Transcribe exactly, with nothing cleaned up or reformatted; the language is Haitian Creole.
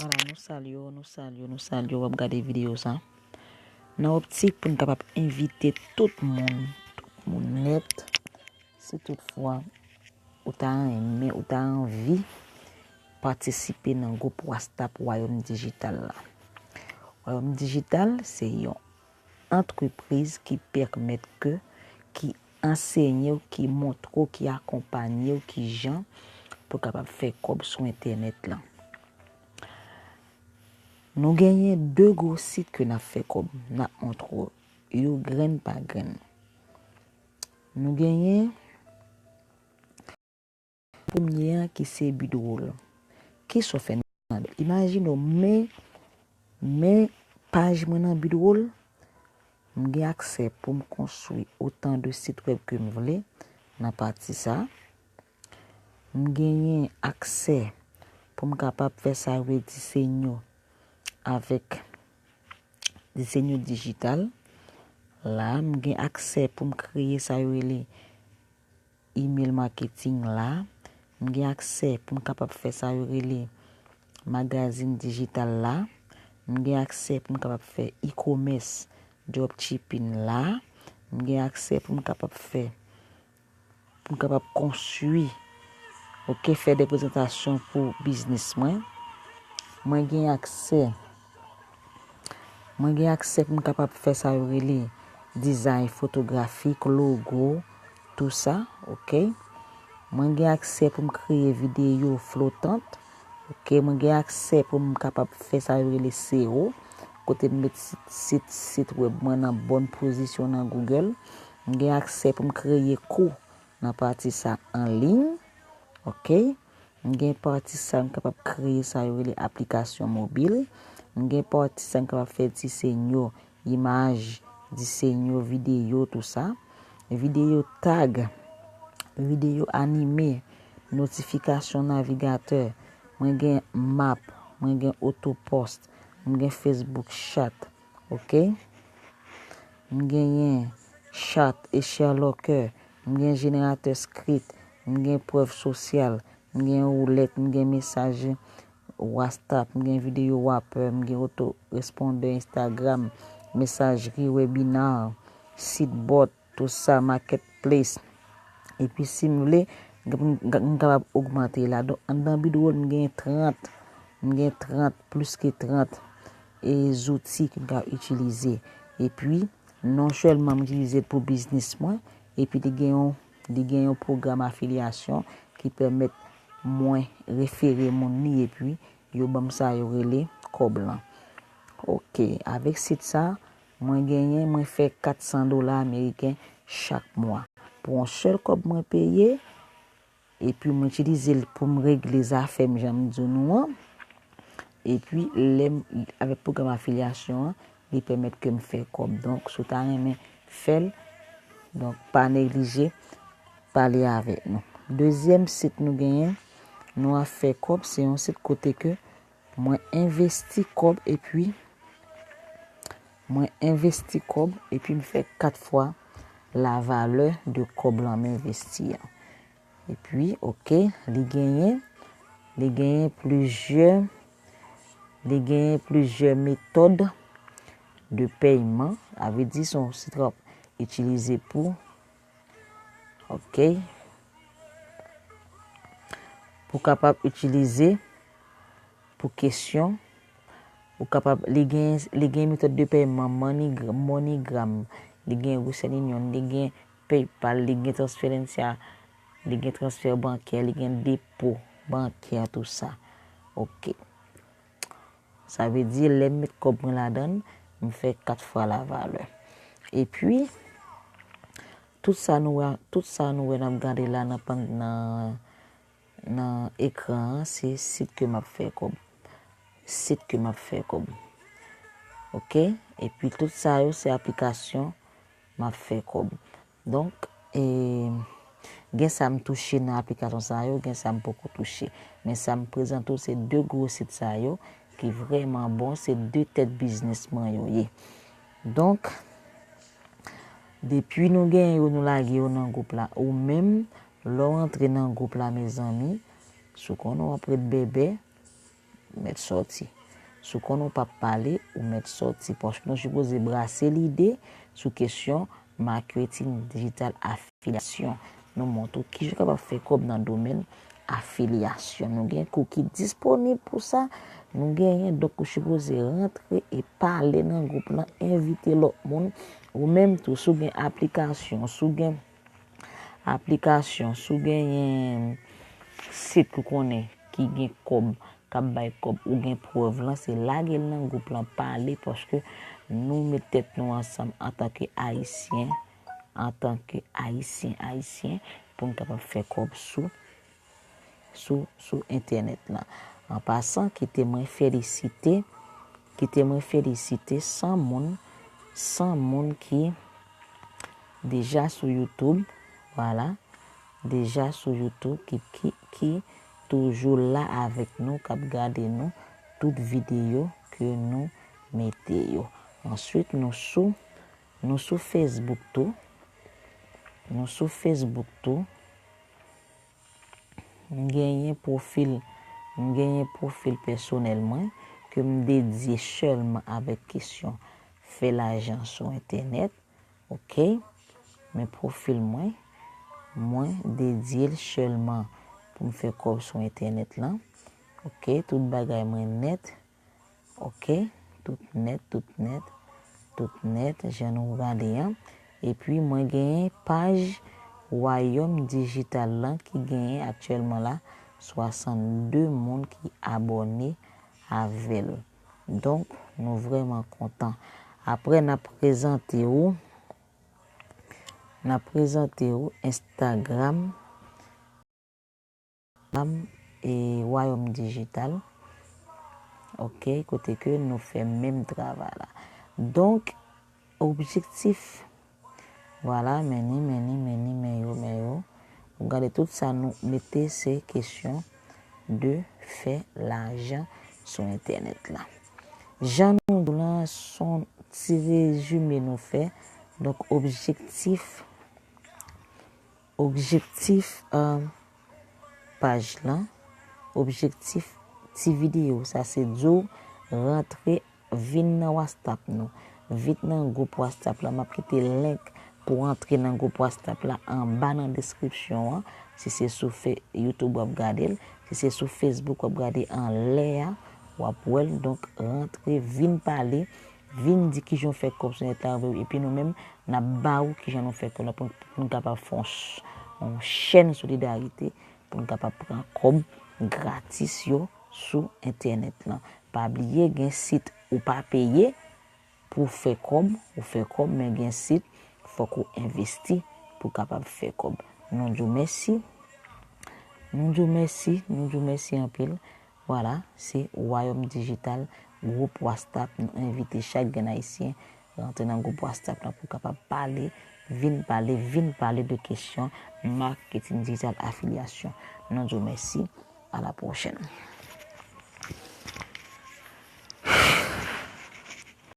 Vwala, nou salye w, nou salye w, nou salye w, w ap gade videyo sa. Nan optik pou n kapab envite tout moun, tout moun nèt, si toutfwa ou ta renmen, ou ta anvi patisipe nan gwoup WhatsApp Wayòm Dijital la. Wayòm Dijital se yon antrepriz ki pèmèt ke, ki ansenye w, ki montre w, ki akonpanye w kijan pou w kapab fè kòb sou entènèt lan. Nou genyen de gwo sit ke n ap fè kòb, n ap montre w yo grenn pa grenn. Nou genyen premye an ki se Bidroll. Kisa w fè nan Bidroll? Imajine w, men, men paj mwen nan Bidroll, m gen aksè pou m konstwi otan de sit wèb ke m vle nan pati sa. M genyen aksè pou m kapab fè sa yo rele disenyo avèk disenyo dijital. La, m gen aksè pou m kreye sa yo rele email marketing la. M gen aksè pou m kapab fè sa yo rele magazin dijital la. M gen aksè pou m kapab fè e-commerce, dropshipping la. M gen aksè pou m kapab fè, pou m kapab konstwi, oke, fè de prezantasyon pou biznis mwen. Mwen gen aksè, mwen gen aksè pou m kapab fè sa yo rele dizay fotografik, logo, tou sa, oke. Mwen gen aksè pou m kreye videyo flotant, oke. Mwen gen aksè pou m kapab fè sa yo rele S E O, kote m met sit, sit, sit wèb mwen nan bòn pozisyon nan Google. M gen aksè pou m kreye kou nan pati sa an liy, oke. M gen pati sa m kapab kreye sa yo rele aplikasyon mobil. M gen pati sa m kapab fè disenyo imaj, disenyo videyo, tou sa. Videyo tag, videyo anime, notifikasyon navigatè. Mwen gen map, mwen gen otopost, mwen gen Facebook chat, oke. M genyen chat e share locker, m gen jeneratè script, m gen prèv sosyal, m gen woulèt, m gen mesaj WhatsApp, m gen videyo wrapper, m gen otorespondè Instagram, mesajri, webinar, sit bot, tou sa, marketplace. Epi si m vle, m kapab ogmante la. Donk, anndan Bidroll, m gen trant, m gen trant, plis ke trant e zouti ke m ka itilize. Epi, non sèlman m itilize l pou biznis mwen, epi li gen yon, li gen yon pwogram afilyasyon ki pèmèt mwen refere moun li, epi yo ban m sa yo rele kòb lan. Oke, avèk sit sa, mwen genyen, mwen fè kat san dola ameriken chak mwa. Pou yon sèl kòb mwen peye, epi mwen itilize l pou m regle zafè m, jan m di nou an. Epi, lè m, avèk pwogram afilyasyon an, li pèmèt ke m fè kòb. Donk, si w ta renmen fè l, donk, pa neglije pale avèk nou. Dezyèm sit nou genyen, nou ap fè kòb, se yon sit kote ke mwen envesti kòb epi, mwen envesti kòb epi m fè kat fwa la valeur de kòb lan m envesti an. Epi, oke, li genyen, li genyen plizyè, li genyen plizyè metòd de pèyman. Sa vle di, se yon sit w ap itilize pou, oke, pou kapab itilize pou kesyon, ou kapab, li gen, li gen metòd de pèyman, Money, MoneyGram, li gen Western Union, li gen PayPal, li gen Transferencia, li gen transfè bankè, li gen depo bankè, tou sa. Oke. Sa vle di, lè m met kòb mwen ladan l, m fè kat fwa la valeur. Epi, tout sa nou wè, tout sa nou wè n ap gade la nan, nan, nan ekran an, se sit ke m ap fè kòb. Sit ke m ap fè kòb. Oke? Epi tout sa yo, se aplikasyon m ap fè kòb. Donk, e, gen sa m touche nan aplikasyon sa yo, gen sa m poko touche. Men sa m prezante w, se de gwo sit sa yo ki vrèman bon, se de tèt biznis mwen yo ye. Donk, depi nou gen yo, nou lage yo nan gwoup la, ou menm, lè w antre nan gwoup la, mezanmi, si w konnen w ap ret bèbè, mèt sòti. Si w konnen w p ap pale, ou mèt sòti. Paske nou sipoze brase lide sou kesyon maketin dijital, afilyasyon. Nou montre w kijan w kapab fè kòb nan domèn afilyasyon. Nou gen kou ki disponib pou sa. Nou genyen, donk, ou sipoze rantre e pale nan gwoup lan, envite lòt moun. Ou menm tou, si w gen aplikasyon, si w gen aplikasyon, si w genyen sit ou konnen ki gen kòb, k ap bay kòb, ou gen prèv lan, se lage l nan gwoup lan, pale, paske nou met tèt nou ansanm antanke Ayisyen, antanke Ayisyen, Ayisyen, pou n kapab fè kòb sou, sou, sou entènèt lan. An pasan, kite mwen felisite, kite mwen felisite san moun, san moun ki deja sou YouTube, vwala, deja sou YouTube, ki, ki, ki toujou la avèk nou, k ap gade nou, tout videyo ke nou mete yo. Answit, nou sou, nou sou Facebook tou. Nou sou Facebook tou. M genyen pwofil, m genyen pwofil pèsonèl mwen ke m dedye sèlman avèk kesyon fè lajan sou entènèt. Oke? Men pwofil mwen, mwen dedye l sèlman pou m fè kòb sou entènèt lan. Oke? Tout bagay mwen nèt. Oke? Tout nèt, tout nèt, tout nèt, jan nou gade an. Epi mwen genyen paj Wayòm Dijital lan ki genyen aktyèlman la swasannde moun ki abòne avè l. Donk, nou vrèman kontan. Apre, n ap prezante w, n ap prezante w Instagram, Instagram e Wayòm Dijital. Oke, kote ke nou fè menm travay la. Donk, objektif, vwala, men ni, men ni, men ni, men yo, men yo. Ou gade tout sa nou mete, se kesyon de fè lajan sou entènèt la. Jan nou di w lan, se yon ti rezime nou fè. Donk, objektif, objektif, euh, paj lan, objektif ti videyo sa, se di w rantre, vin nan WhatsApp nou. Vin nan gwoup WhatsApp la. M ap kite link pou w antre nan gwoup WhatsApp la anba nan deskripsyon an. Si se sou fe-, YouTube w ap gade l, si se sou Facebook w ap gade anlè a, w ap wè l. Donk, rantre, vin pale, vin di kijan w fè kòb sou nèt la, epi nou menm, n ap ba ou kijan nou fè kòb la pou, pou n kapab fè yon ch-, yon chèn solidarite, pou n kapab pran kòb gratis yo sou entènèt lan. Pa bliye, gen sit ou pa peye pou w fè kòb, ou fè kòb, men gen sit fòk ou envesti pou w kapab fè kòb. Nou di w mèsi, nou di w mèsi, nou di w mèsi anpil. Vwala, se Wayòm Dijital, gwoup WhatsApp. Nou envite chak grenn Ayisyen rantre nan gwoup WhatsApp lan pou kapab pale, vin pale, vin pale de kesyon maketin dijital, afilyasyon. Nou di w mèsi. À la prochaine.